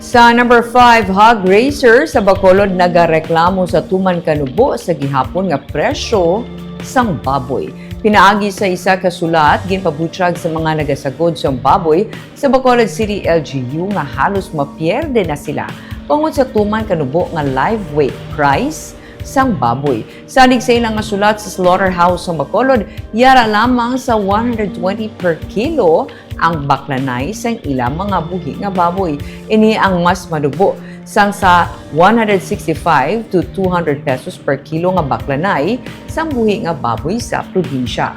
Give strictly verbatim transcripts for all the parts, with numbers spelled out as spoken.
Sa number five, hog raiser sa Bacolod nagareklamo sa tuman kanubo sa gihapon nga presyo sang baboy. Pinaagi sa isa ka sulat, ginpabutyag sa mga nagasagod sang baboy sa Bacolod City L G U nga halos mapierde na sila tungod sa tuman kanubo nga live weight price sang baboy. Sanig sa ila nga sulat sa slaughterhouse sa Bacolod, yara lamang sa one hundred twenty per kilo ang baklanay sang ila mga buhi nga baboy. Ini ang mas manubo sang sa one hundred sixty-five to two hundred pesos per kilo nga baklanay sang buhi nga baboy sa probinsya.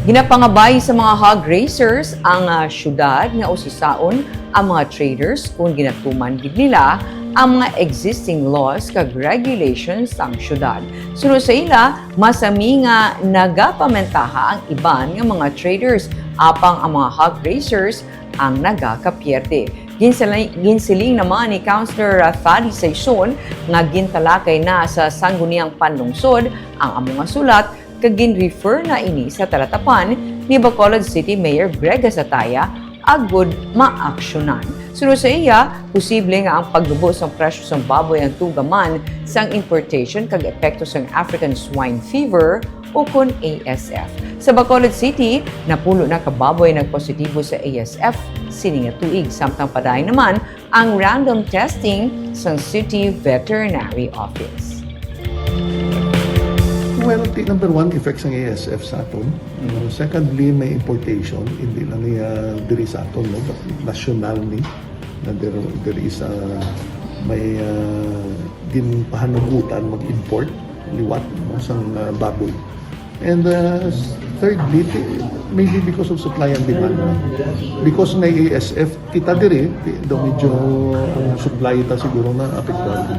Ginapangabay sa mga hog raisers ang, ah, syudad nga usisaon ang mga traders kung ginatuman gid nila ang mga existing laws kag regulations sang syudad. Suno sa ila, masami nga nagapamentaha ang iban nga mga traders, apang ang mga hog raisers ang nagakapierde. Ginsali-, ginsiling naman ni Councilor Fadi Saison nga gintalakay na sa Sangguniang Panlungsod ang amo nga sulat kag gin-refer na ini sa talatapan ni Bacolod City Mayor Greg Gasataya agud maaksyonan. Suno sa iya, posible nga ang pagnubo sang presyo sang baboy ang tugaman sang importation kag epekto sang African Swine Fever o kon A S F. Sa Bacolod City, napulo na ka baboy nagpositibo sa A S F sini nga tuig, samtang padayon naman ang random testing sang City Veterinary Office. Well, ti-, number one, effects ng A S F sa aton. Uh, secondly, may importation, hindi lang niya diri sa aton, no? But national ni, na there, there is a, may uh, ginpahanugutan mag-import, liwat, no, sang uh, baboy. And uh, thirdly, ti-, maybe because of supply and demand. No? Because may A S F, kita diri, ti-, do medyo ang supply ta siguro na apektado.